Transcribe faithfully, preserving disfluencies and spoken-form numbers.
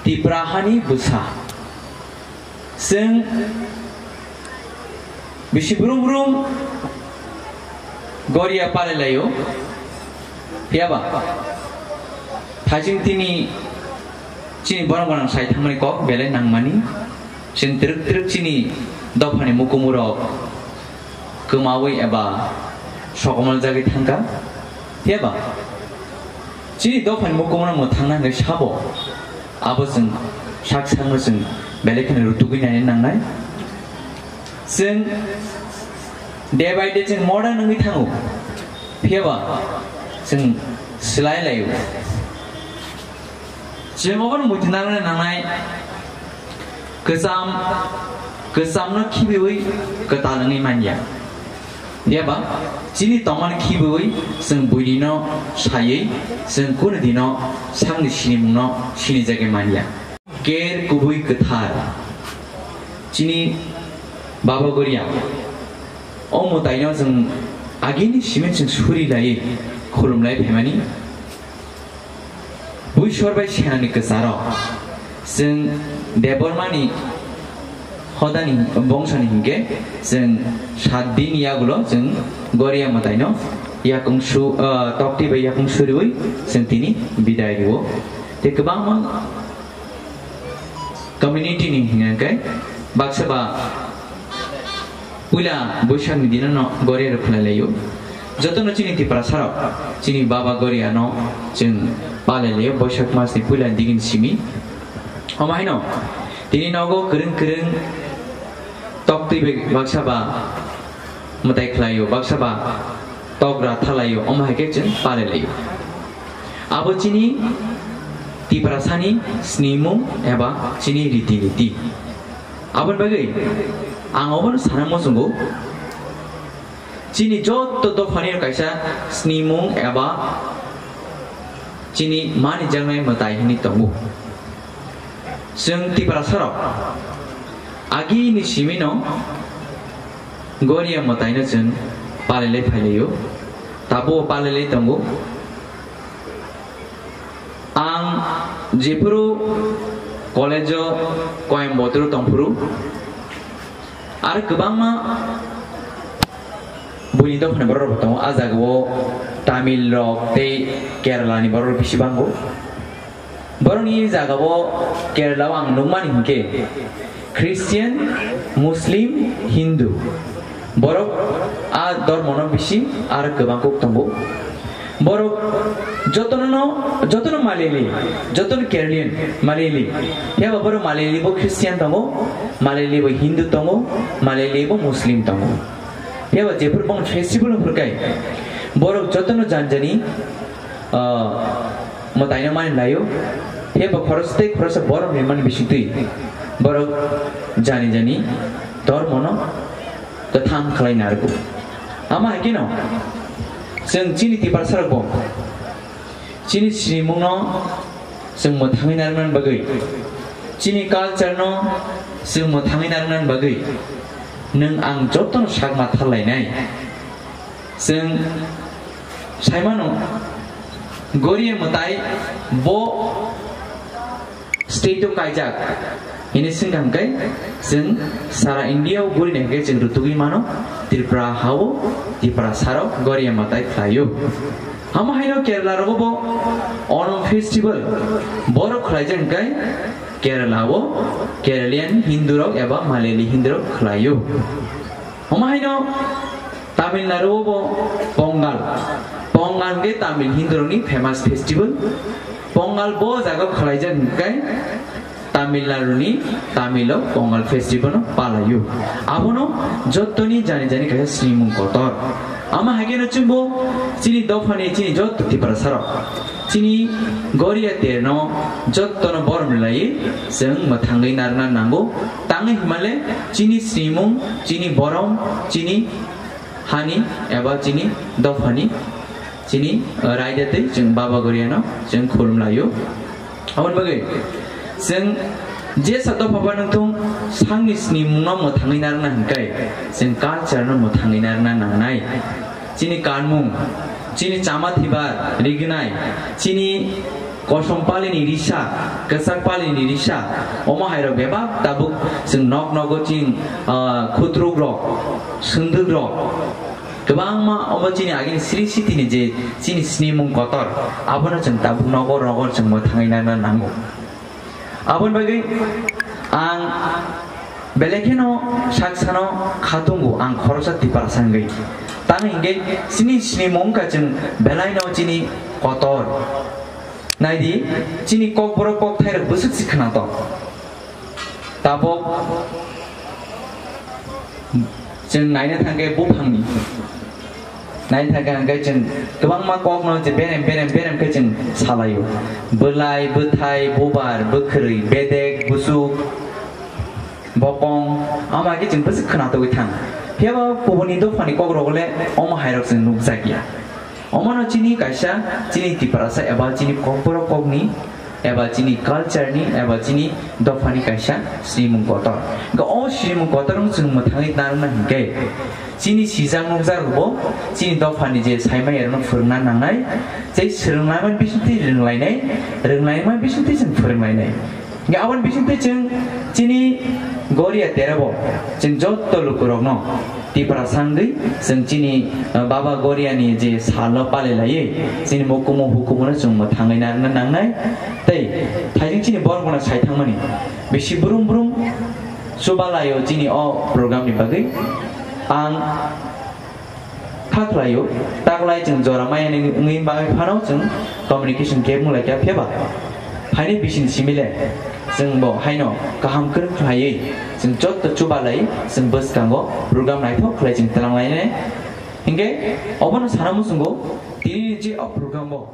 Tipra hani bwsa. Chwng bisi brum brum Goria palailaio. Phiyaba thaiching tini chini borok gwnang sai thangmani kok belai nangmani. Chwng twrwk twrwk chini dophani mukumurok kwmawi eba sokomol jagwi thangkha. Phiyaba chini dophani mukumurok mwthangna hwnwi sabo, abo chwng sak sakno chwng belai kheno rutugwi naina nangnai. Chwng day by day chwng modern wngwi thango, phiyaba chwng swlai laio. Chwng obono muitu narwkna nangnai, kwcham, kwchamno khibiwi kwtal wngwi manya. Phiyaba chini tongmani khibiwi chwng buinino saiwi chwng kunu dino sakni sinimungno sinijagwi manya. Ger kubui kwthar chini Baba Goria o mwtaino chwng agini simi chwng suri laiwi khulumlai phaimani. Buisor bai senani kwcharo chwng Debbarmani hodani bongsani hinkhe chwng sat din yagulo chwng Goria mwtaino yakung su, ah, tokti bai yakung suriwi chwng tini bidai rio. Tei kwbangma community ni hinkhe baksa ba puila Boishakni dino no Goria rok khlai laio. Jotono chini Tiprasa rok chini Baba Goria no chwng palai laio Boishak mas ni puila digini simi. Omo haino tini nogo kwrwng kwrwng toktwi bai baksa ba mwtai khlaio, baksa ba tok ratha laio, omo hai khe chwng palai laio. Abo chini Tiprasani snimung eba chini riti niti. Aboni bagwi ang obono sana muchungo, chini joto dophani kaisa snimung eba chini manijaknai mwtai hinwi tongo. Chwng Tiprasarok agini simino Goria mwtaino chwng palilai phailaio, tabuk palilai tongo. Ang jephuru college-o Coimbatore tongphuru, aro kwbangma buini dophani borok rok tongo. A jagao Tamil rok tei Kerala ni borok rok bisi bango. Borokni jagao Kerala o ang nukmani hinkhe Christian, Muslim, Hindu borok a dormono bisi aro kwbang kuk tongo. Borok jotono, jotono Malayali, jotono Keralian Malayali. Phiya ba borok Malayali bo Christian tongo, Malayali bo Hindu tongo, Malayali bo Muslim tongo. Phiya ba jephuru bong festival hwnkhe borok jotono janjani, ah, mwtaino mani laio. Phiya ba khoroksa tei khoroksa borok ni mani bisingtwi borok jani jani dormono kwthang khlai narwgo. Ama hai kheno chwng chini Tiprasarok bo chini sinimungno chwng mwthangwi narwknani bagwi, chini culture no chwng mwthangwi narwknani bagwi nwng ang jotono sak ma thar lainai. Chwng saimano Goria mwtai bo state o kaijak hini swngkha hwnkhe chwng sara India o guri nai hwnkhe chwng rutugwi mano Tripura ha o Tiprasarok Goria mwtai khlaio. Omo haino Kerala rogo bo Onam festival borok khlaijak hwnkhe Kerala o Keralian Hindu rok eba Malayali Hindu rok khlaio. Omo haino Tamil Nadu o bo Pongal. Pongal hwnkhe Tamil Hindu rokni famous festival. Pongal bo jaga khlaijak hwnkhe Tamil Nadu ni Tamil o Pongal festival no palaio. Abono jottoni jani jani kaisa sinimung kotor. Ama hai kheno chwngbo chini dophani chini jotto Tiprasarok chini Goria terno jottono borom lai chwng mwthangwi narwkna nango. Tangwi hwnmale chini sinimung, chini borom, chini hani eba chini dophani, chini, uh, raida tei chwng Baba Goriano chwng khulum laio. Aboni bagwi chwng jesa dopha phano thung sakni sinimungno mwthangwi narwkna hwnkhe chwng culture no mwthangwi narwkna nangnai. Chini kanmung, chini chama thibar rignai, chini Kosom palini risa, kwchak palini risa, omo hairok bebak tabuk chwng nok nogo chini, ah, khutruk rok, swndwk rok, kwbangma omo chini agini sri sitini je chini sinimung kotor, abono chwng tabuk nogo nogo chwng mwthangwi nana nango. Aboni bagwi ang belai kheno sak sano khatungo ang khoroksa Tiprasa wngwi. Tamo hinkhe chini sinimung wngkha chwng belaino chini kotor. Naidi, chini kokborok kokthairok bwswk se khwnatok. Tabuk chwng naina thangkhe buphangni. Naina thangkhe hwnkhe chwng kwbangma kokno je berem berem berem khe chwng salaio. Bwlai, bwthai, bubar, bwkhwrwi, bedek, busuk, bokong, ama khe chwng bwswk khwnatogwi thang. Phiyaba kubuni dophani kokrok le omo hairok chwng nukjakya. Omono chini kaisa chini Tiprasa eba chini kokborok kokni eba chini culture ni eba chini dophani kaisa sinimung kotor. Hwnkhe o sinimung kotor wng chwng mwthangwi narwkna hinkhe chini sijak nukjak rwbo chini dophani je saimaya rwno phwrwngna nangnai, tei swrwnglaimani bisingtwi rwnglainai, rwnglaimani bisingtwi chwng phwrwnglainai. Hingke aboni bisingtwi chwng chini Goria terebo chwng jotto lukurokno Tiprasa wngwi chwng chini, eh, Baba Goriani je salno palilaiwi chini mukumu hukumuno chwng mwthangwi narwkna nangnai. Tei thaijing chini borok bono sai thangmani bisi brum brum chubalaio chini o programni bagwi. Ang kha khlaio, taklai chwng jora maya ni wngwi bagwi phano chwng communication gap wng lai kha, phiyaba phaini bising simi le chwng bo haino kaham kwrwng khlaiwi chwng jotto chubalai chwng bwskango program naithok khlai chwng twlang lainai. Hinkhe obono sana muchungo tini ni je o program o